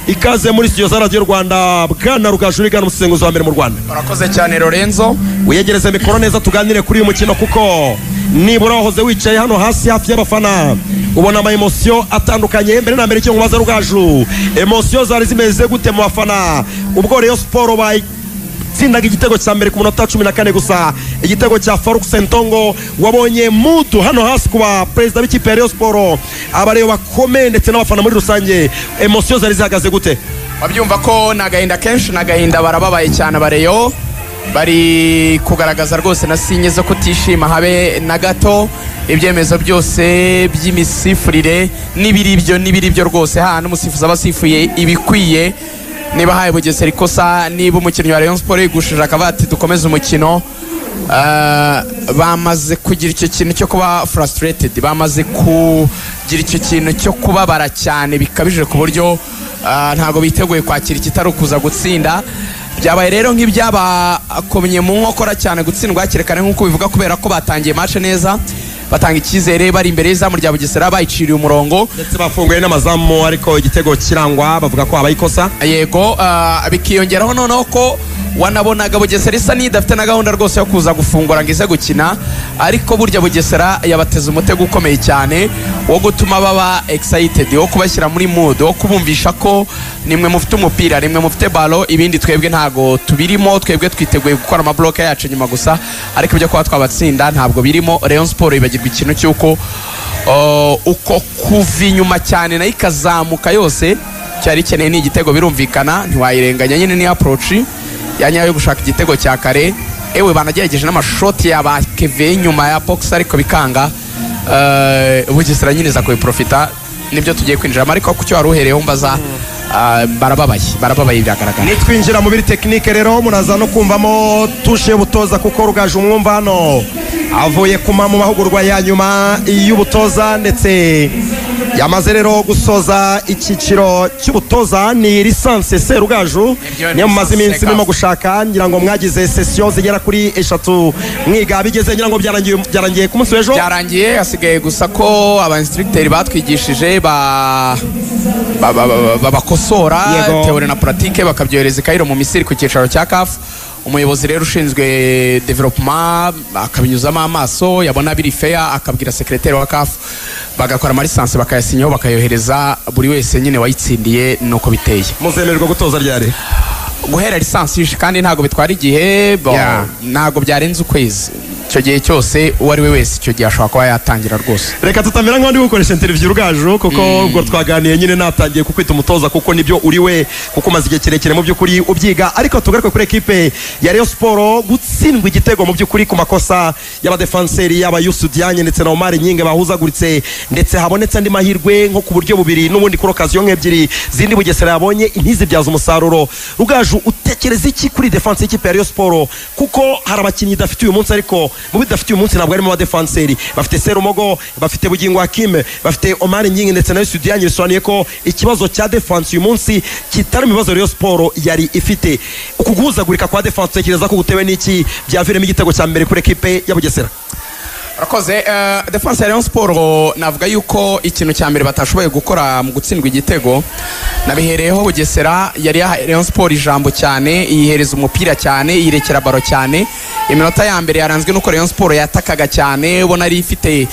Ikaze muri studio za Radiyo Rwanda, bwana Rugaju Rigana, umusesenguzi wa mbere mu Rwanda. Urakoze cyane, Lorenzo. Wiyegereze mikoro neza, tuganire kuri uyu mukino, kuko nibura wahoze wicaye hano hasi hafi y'abafana, ubona ama émotions atandukanye. Mbere na mbere, icyo nkubaza, Rugaju, émotions zari zimeze gute mu bafana ubwo Rayon Sports bayitsindaga igitego cya mbere ku munota 14 gusa, igitego cya Faruk Sentongo? Wabonye mood hano hasi ku ba perezida b'ikipe ya Rayon Sports, abareba bakomeye ndetse n'abafana muri rusange, émotions zari zihagaze gute? Wabyumva ko ni agahinda kenshi, ni agahinda, barababaye cyane. Aba Rayon bari kugaragaza rwose na signes zo kutishima habe na gato. Ibyemezo byose by'imisifurire n'ibiri byo rwose, hano umusifuzi aba asifuye ibikwiye. Niba haye Bugesera ikosa, niba umukinnyi wa Rayon Sports yigushije akavuga ati "Dukomeze umukino", bamaze kugira icyo kintu cyo kuba frustrated, bamaze kugira icyo kintu cyo kubabara cyane bikabije, ku buryo ntabwo biteguye kwakira ikitari ukuza gutsinda. Byabaye rero nk'ibyabakomye mu nkokora cyane gutsindwa hakiri kare nk'uko bivuga, kubera ko batangiye match neza, batanga icyizere, bari imbere y'izamu rya Bugesera, bayiciriye umurongo. Ndetse bafunguye n'amazamu, ariko igitego kirangwa, bavuga ko habaye ikosa. Yego, bikiyongeraho noneho ko wanabonaga Bugesera isa n'idafite na gahunda rwose yo kuza gufungura ngo ize gukina. Ariko burya Bugesera yabateze umutego ukomeye cyane wo gutuma baba excited, wo kubashyira muri mood, wo kubumvisha ko nimwe mufite umupira, nimwe mufite ballon, ibindi twebwe ntago tubirimo, twebwe twiteguye gukora ama bloc yacu nyuma gusa, ariko ibyo kuba twabatsinda ntabwo birimo. Rayon Sports ibagirwa ikintu cy'uko uko kuva inyuma cyane nayo ikazamuka yose, cyari ikeneye ni igitego. Birumvikana, ntiwayirenganya nyine, ni approach ya nyayo yo gushaka igitego cya kare. Ewe, banagerageje n'amashoti ya ba Keve inyuma ya box, ariko bikanga. Bugesera nyine iza kubiprofita, nibyo tugiye kwinjiramo. Ariko ku cyo wari uhereyeho mbaza, barababaye, barababaye, biragaragara. Nitwinjira mu biri technique rero, muraza no kumvamo touche y'ubutoza, kuko Rugaju umwumva hano avuye kuma mu mahugurwa ya nyuma y'ubutoza, ndetse yamaze rero gusoza icyiciro cy'ubutoza, ni licence C, Rugaju. Nibyo, niyo mumaze licence iminsi C. murimo gushaka. Ngira ngo mwagize session zigera kuri eshatu mwiga, bigeze, ngira ngo byarangiye ku munsi w'ejo. Byarangiye, hasigaye gusa ko aba instructeur batwigishije babakosora théorie na pratique, bakabyohereza i Cairo mu Misiri ku cyicaro cya CAF. Umuyobozi rero ushinzwe développement akabinyuzamo amaso, yabona biri fair akabwira secrétaire wa CAF, bagakora ama licence, bakayasinyaho, bakayohereza buri wese nyine wayitsindiye. Nuko biteye. Muzemererwa gutoza ryari? Guhera licence ije, kandi ntabwo bitwara igihe ntabwo byarenze ukwezi. Icyo gihe cyose, uwo ari we wese icyo gihe ashobora kuba yatangira rwose. Reka tutamera nk'abandi gukoresha interview, Rugaju, kuko ubwo twaganiye nyine natangiye kukwita umutoza, kuko nibyo uri we, kuko umaze igihe kirekire mu by'ukuri ubyiga. Ariko tugaruke kuri ekipe ya Rayon Sports. Gutsindwa igitego mu by'ukuri ku makosa y'abadefanseri, yaba Youssou Diagne ndetse na Omar Gning bahuzaguritse, ndetse habonetse andi mahirwe nko ku buryo bubiri n'ubundi kuri occasion nk'ebyiri zindi Bugesera yabonye ntizibyaze umusaruro. Rugaju, utekereza iki kuri défense y'ikipe ya Rayon Sports? Kuko hari abakinnyi idafite uyu munsi, ariko mu bidafite uyu munsi ntabwo harimo abadefanseri. Bafite Serumogo, bafite Bugingo Hakim, bafite Omar Gning ndetse na Youssou Diagne. Bisobanuye ko ikibazo cya défense uyu munsi kitari mu bibazo Rayon Sports yari ifite. Uku guhuzagurika kwa défense, utekereza ko gutewe n'iki byaviremo igitego cya mbere kuri ekipe ya Bugesera? Urakoze. Défense ya Rayon Sports, navuga yuko ikintu cya mbere batashoboye gukora mu gutsindwa igitego, nabihereyeho, Bugesera yari yahaye Rayon Sports ijambo cyane, iyihereza umupira cyane, iyirekera ballon cyane. Iminota ya mbere yaranzwe nuko Rayon Sports yatakaga cyane, ubona ari ifite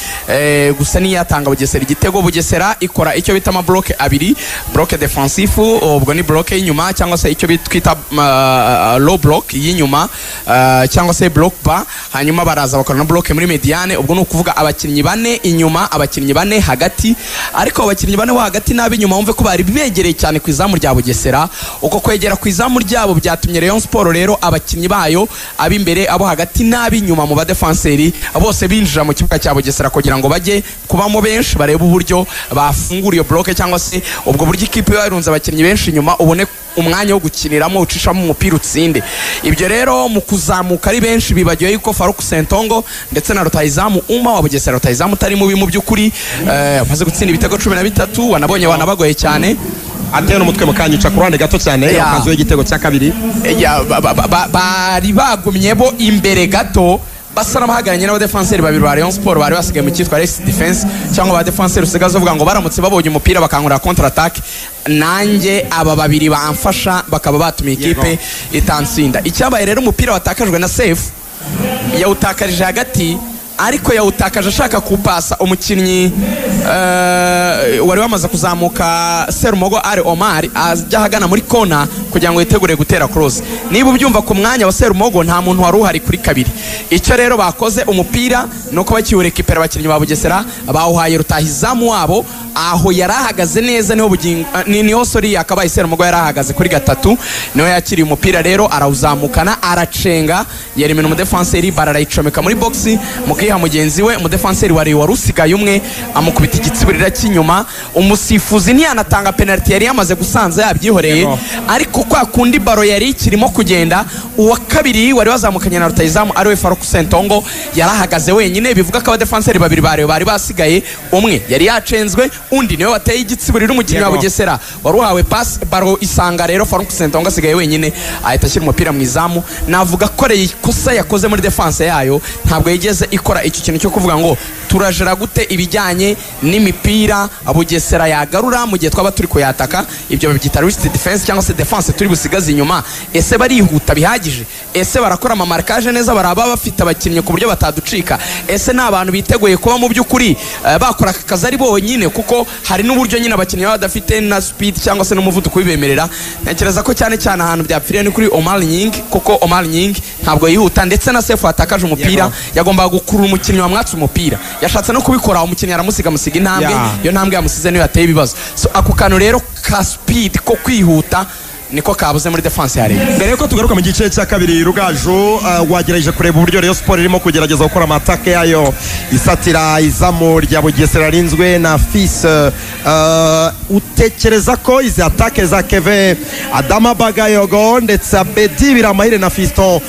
gusa n'iyatanga Bugesera igitego. Bugesera ikora icyo bita ama bloc abiri: bloc défensif, ubwo ni bloc y'inyuma, cyangwa se icyo twita low block y'inyuma, cyangwa se bloc bas. Hanyuma baraza bakora na bloc muri médiane, ubwo ni ukuvuga abakinnyi bane inyuma, abakinnyi bane hagati. Ariko abo bakinnyi bane bo hagati n'ab'inyuma, wumve ko bari begereye cyane ku izamu rya Bugesera. Uko kwegera ku izamu ryabo byatumye Rayon Sports rero abakinnyi bayo ab'imbere, abo hagati n'ab'inyuma mu badefanseri bose binjira mu kibuga cya Bugesera kugira ngo bajye kubamo benshi, barebe uburyo bafungura iyo bloc, cyangwa se ubwo buryo ikipe iba yarunze abakinnyi benshi inyuma, ubone umwanya wo gukiniramo, ucishamo umupira, utsinde. Ibyo rero mu kuzamuka ari benshi, bibagiwe yuko Faruk Sentongo ndetse na rutahizamu Uma wa Bugesera, rutahizamu utari mubi mu by'ukuri, amaze gutsinda ibitego 13, wanabonye wanabagoye cyane. Ateye n'umutwe mu kanya uca ku ruhande gato cyane, akazuye igitego cya kabiri. Ya, bari bagumye bo imbere gato. Basa n'abahagaranye n'abadefanseri babiri ba Rayon Sport bari basigaye mu cyitwa rest defense, cyangwa abadefanseri usigaze uvuga ngo baramutse babonye umupira bakankura contre attaque, nanjye aba babiri bamfasha bakaba batumiye ikipe itansinda. Icyabaye rero, umupira watakajwe na Sefu, yawutakarije hagati, ariko yawutakaje ashaka kupasa umukinnyi wari wamaze kuzamuka, Serumogo Ali Omar, ajya ahagana muri kona kugira ngo yitegure gutera cross. Niba ubyumva, ku mwanya wa Serumogo nta muntu wari uhari kuri kabiri. Icyo rero bakoze, umupira ni uko bakiwurekipera, abakinnyi ba Bugesera bawuhaye rutahizamu wabo aho yari ahagaze neza, niho Bugingo niho, sorry, yakabaye Serumogo yari ahagaze kuri gatatu, niho yakiriye umupira. Rero arawuzamukana, aracenga, yerimina umudefanseri, bararayicomeka muri box mu kiha mugenzi we umudefanseri wari usigaye umwe, amukubita igitsiburira cy'inyuma. Umusifuzi ntiyanatanga penalty, yari yamaze gusanza yabyihoreye. Ariko kwa kundi ballon yari ikirimo kugenda, uwa kabiri wari wazamukanye na rutahizamu ariwe Faruku Sentongo yari ahagaze wenyine. Bivuga ko abadefanseri babiri bari basigaye, umwe yari yacenzwe, undi niwe wateye igitsiburira umukinnyi wa Bugesera wari uhawe pass. Ballon isanga rero Faruku Sentongo asigaye wenyine, ahita ashyira umupira mu izamu. Navuga ko rero ikosa yakoze muri defense yayo, ntabwo yigeze ikora icyo kintu cyo kuvuga ngo turajera gute ibijyanye n'imipira Bugesera yagarura mu gihe twaba turi kuyataka. Ibyo babyita rest defense, cyangwa se defense turi busigaze inyuma. Ese barihuta bihagije? Ese barakora amamarquage neza? Baraba bafite abakinnyi ku buryo bataducika? Ese ni abantu biteguye kuba mu by'ukuri bakora aka kazi ari bonyine? Kuko hari n'uburyo nyine abakinnyi baba badafite na speed cyangwa se n'umuvuduko ubibemerera. Ntekereza ko cyane cyane ahantu byapfiriye ni kuri Omar Nying, kuko Omar Nying ntabwo yihuta, ndetse na Sefu watakaje umupira yagombaga gukurura umukinnyi wamwatse umupira. Yashatse no kubikora, umukinnyi aramusiga, amusiga intambwe. Iyo ntambwe yamusize niyo yateye ibibazo. So ako kantu rero ka speed, ko kwihuta, niko kabuze muri defense ya Rayon. Mbere yuko tugaruka mu gice cya kabiri, Rugaju, wagerageje kureba uburyo Rayon Sport irimo kugerageza gukora amatake yayo isatira izamu rya Bugesera rinzwe na Fils. Utekereza ko izi attaque za Keve, Adama Bagayogo, ndetse Abedi Biramahire na Fiston,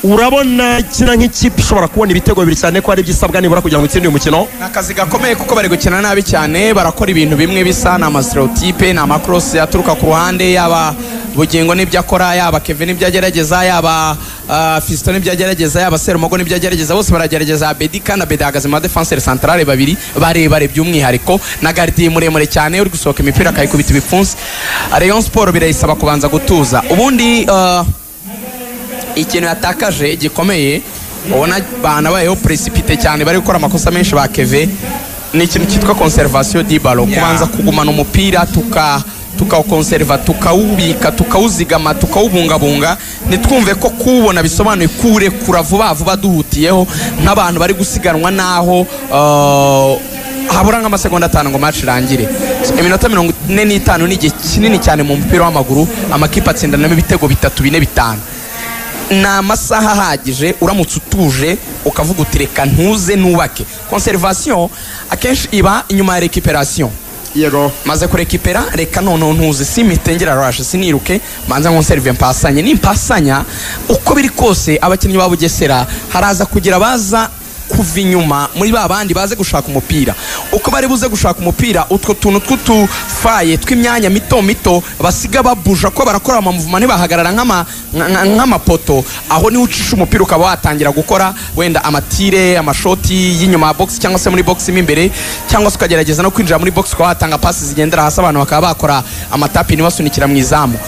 urabona ikina nk'ikipe ishobora kubona ibitego bibiri, cyane ko ari ibyo nibura kugira ngo itsinde uyu mukino? Ni akazi gakomeye, kuko bari gukina nabi cyane, barakora ibintu bimwe bisa, ni amastéréotype, ni amacross aturuka ku ruhande, yaba Bugingo n'ibyo akora, yaba Kevin n'ibyo agerageza, yaba Fiston n'ibyo agerageza, yaba Serumogo n'ibyo agerageza, bose baragerageza. Abedi, kandi Abedi ahagaze mu badéfenseur central babiri barebare, by'umwihariko na gardien muremure cyane uri gusohoka imipira akayikubita ibipfunsi. Rayon Sport birayisaba kubanza gutuza. Ubundi ikintu yatakaje gikomeye, ubona banabayeho précipité cyane, bari gukora amakosa menshi ba Keve, ni ikintu cyitwa conservation du ballon. Kubanza kugumana umupira, tukawukonserva, tukawubika, tukawuzigama, tukawubungabunga. Ntitwumve ko kuwubona bisobanuye kuwurekura vuba vuba duhutiyeho nk'abantu bari gusiganwa n'aho habura nk'amasegonda 5 ngo match irangire. So, iminota 45 ni igihe kinini cyane mu mupira w'amaguru. Amakipe atsindanamo ibitego bitatu, bine, bitanu, ni amasaha ahagije uramutse utuje ukavuga uti reka ntuze nubake. Conservation akenshi iba inyuma ya récupération. Maze kurekipera, reka noneho ntuze, simitengera rush, siniruke, manza nkonserve, mpasanye. Nimpasanya, uko biri kose abakinnyi ba Bugesera haraza kugira baza kuva inyuma muri ba bandi baze gushaka umupira. Uko bari buze gushaka umupira, utwo tuntu tw'utufaille tw'imyanya mito mito basiga babuja, ko barakora amamouvement, ntibahagarara nk'amapoto, aho niho ucisha umupira ukaba watangira gukora wenda amatirs, amashoti y'inyuma ya box cyangwa se muri box mo imbere, cyangwa se ukagerageza no kwinjira muri box ukaba watanga pasi zigendera hasi, abantu bakaba bakora amatap-in basunikira mu izamu.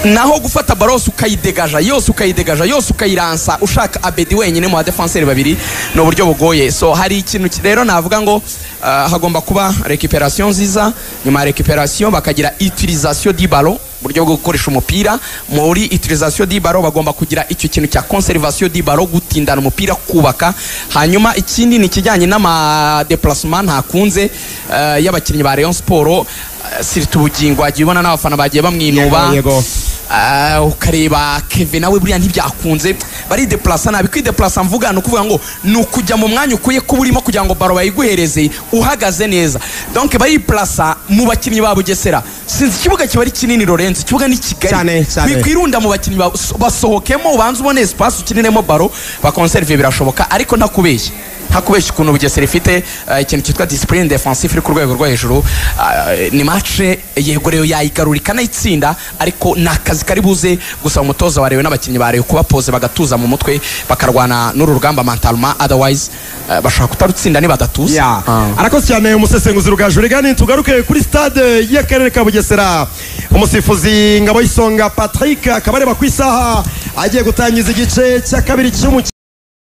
Naho gufata ballon yose ukayidegaja yose, ukayidegaja yose, ukayiransa ushaka Abedi wenyine mu badéfenseur babiri, ni uburyo bugoye. So hari ikintu rero navuga ngo hagomba kuba récupération nziza. Nyuma ya récupération bakagira utilisation du ballon, uburyo bwo gukoresha umupira. Muri utilisation du ballon bagomba kugira icyo kintu cya conservation du ballon, gutindana umupira, kubaka. Hanyuma ikindi ni ikijyanye n'ama déplacement ntakunze y'abakinnyi ba Rayon Sport, surtout Bugingo, wagiye ubona n'abafana bagiye bamwinuba. Ukareba Kevin nawe buriya ntibyakunze, barideplasa nabi. Kwideplasa mvuga ni ukuvuga ngo ni ukujya mu mwanya ukwiye kuba urimo kugira ngo ballon bayiguhereze uhagaze neza. Donc bariplasa mu bakinnyi ba Bugesera. Sinzi, ikibuga kiba ari kinini, Lorenzo, ikibuga ni kigari. Cyane, cyane. Wikwirunda mu bakinnyi basohokemo, ubanze ubone espace ukiniremo ballon, bakonserve, birashoboka. Ariko ntakubeshye. Ntakubeshya ukuntu Bugesera ifite ikintu cyitwa discipline defensive iri ku rwego rwo hejuru. Ni match yego Rayon yayigarura ikanayitsinda, ariko ni akazi kari buze gusa umutoza wa Rayon n'abakinnyi ba Rayon kuba posé, bagatuza mu mutwe, bakarwana n'uru rugamba mentalement. Otherwise bashobora kutarutsinda nibadatuza. Ya. Arakoze cyane umusesenguzi Rugaju Regani. Tugaruke kuri stade y'akarere ka Bugesera. Umusifuzi Ngabo y'Isonga Patrick akaba areba ku isaha, agiye gutangiza igice cya kabiri cy'umukino.